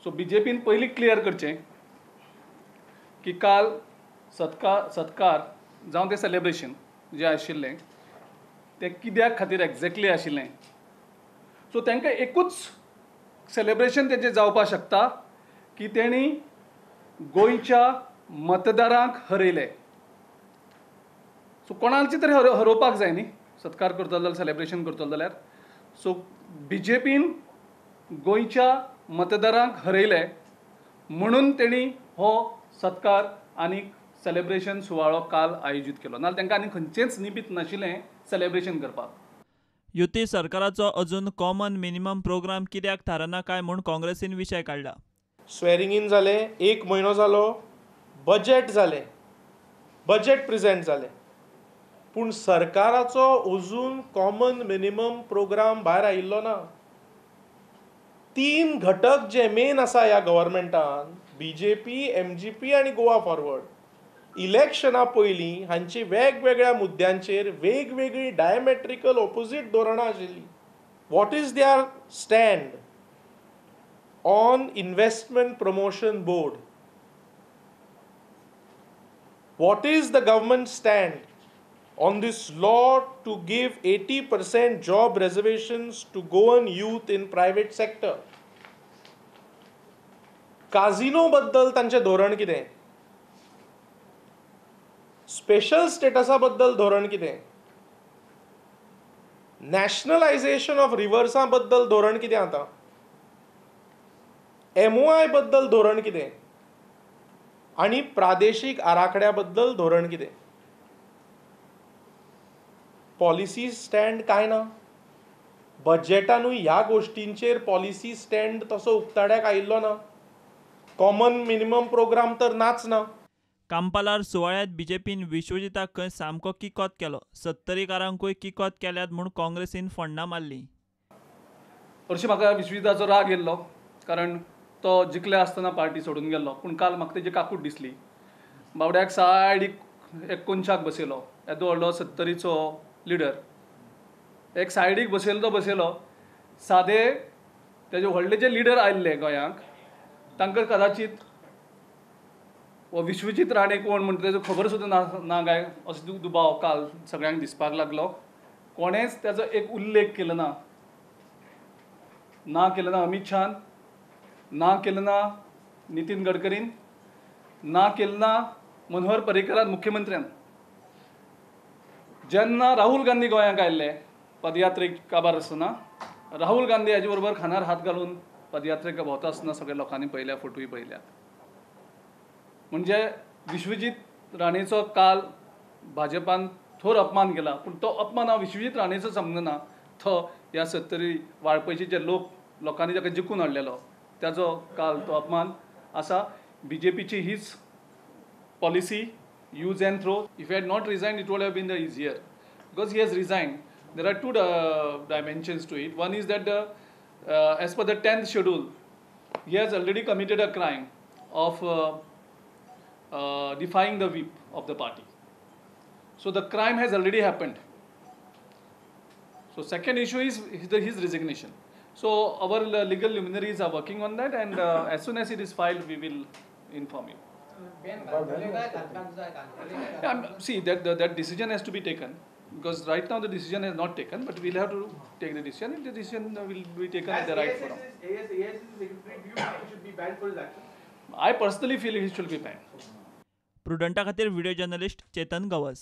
So बीजेपीन पयलीं clear करचें की काल सत्कार जावं तें सेलेब्रेशन जें आशिल्लें तें कित्याक खातीर एग्जॅक्टली आशिल्लें. सो तांकां एकूच सेलेब्रेशन तेजें जावपाक शकता की तेणी गोंयच्या मतदारांक हरयले. सो कोणाची तरी हरोवपाक जाय न्ही, सत्कार करतलो जाल्यार, सेलेब्रेशन करतलो जाल्यार. सो बीजेपीन गोंयच्या मतदारांक हरयले म्हणून तेणी हो सत्कार आनी सेलेब्रेशन सुवाळो काल आयोजीत केलो. नाजाल्यार तांकां आनी खंयचेंच निमित्त नाशिल्लें सेलेब्रेशन करपाक. युती सरकाराचो अजून कॉमन मिनिमम प्रोग्राम कित्याक थारना काय म्हूण काँग्रेसीन विशय काडला. स्वेरिंग इन जालें, 1 म्हयनो जालो, बजेट जालें, बजेट प्रेजेंट जालें, पूण सरकाराचो अजून कॉमन मिनिमम प्रोग्राम भायर आयिल्लो ना. 3 घटक जे मेन आसा ह्या गव्हर्मेंटान, बीजेपी, एमजीपी आनी गोवा फॉरवर्ड, इलेक्शना पयलीं हांची वेगवेगळ्या मुद्द्यांचेर वेगवेगळी डायमेट्रिकल ओपोजीट धोरणां आशिल्लीं. What is their stand on investment promotion board? What is the government stand on this law to give 80% job reservations to Goan youth in private sector? Casino बद्दल तांचें धोरण कितें? स्पेशल स्टेटसा बद्दल धोरण कितें? नॅशनलायझेशन ऑफ रिवर्सां बद्दल धोरण कितें आतां? MOI बद्दल धोरण कितें? आनी प्रादेशीक आराखड्या बद्दल धोरण कितें? पॉलिसी स्टँड काय ना. बजेटानूय ह्या गोश्टींचेर पॉलिसी स्टँड तसो उक्ताड्याक आयिल्लो ना. कॉमन मिनिमम प्रोग्राम तर नाच ना. कांपालार सुवाळ्यांत बीजेपीन विश्वजिताक खंय सामको किकोत केलो. सत्तरीकारांकूय किकोत केल्यात म्हूण काँग्रेसीन फोंडां मारलीं. हरशीं म्हाका विश्वजिताचो राग येयल्लो कारण तो जिखले आसतना पार्टी सोडून गेल्लो, पूण काल म्हाका तेजी काकूट दिसली. बावड्याक सायडीक एक कोनशाक बसयलो, येदो व्हडलो सत्तरीचो लिडर एक सायडीक बसयलो तो बसयलो. सादे तेजे व्हडले जे लिडर आयिल्ले गोंयांक तांकां कदाचीत हो विश्वजीत राणे कोण म्हणटा तेजो खबर सुद्दां ना काय असो दुबाव काल सगळ्यांक दिसपाक लागलो. कोणेंच तेजो एक उल्लेख केलो ना, ना केलो ना अमीत शान, ना केलो ना नितीन गडकरीन, ना केलो ना मनोहर पर्रीकरान मुख्यमंत्र्यान. जेन्ना राहुल गांधी गोंयांक आयिल्ले पदयात्रेक काबार आसतना राहुल गांधी हाजे बरोबर खांदार हात घालून पदयात्रेक भोंवता आसतना सगळ्या लोकांनी पळयल्या, फोटोय पळयल्यात. म्हणजे विश्वजीत राणेचो काल भाजपान थोर अपमान केला, पूण तो अपमान हांव विश्वजीत राणेचो समजना, तो ह्या सत्तरी वाळपयचे जे लोकांनी ताका जिखून हाडलेलो ताजो काल तो अपमान आसा. बीजेपीची हीच policy, use and throw. If he had not resigned, it would have been the easier. Because he has resigned, there are two dimensions to it. One is that as per the 10th schedule, he has already committed a crime of defying the whip of the party. So the crime has already happened. So second issue is his resignation. So our legal luminaries are working on that, and as soon as it is filed, we will inform you. Yeah, see, that decision has to be taken, because right now the decision is not taken, but we'll have to take the decision, and the decision will be taken at the right forum. As AICC secretary, do you think he should be banned for his actions? I personally feel he should be banned. प्रुडंटा खातीर video journalist Chetan Gawas.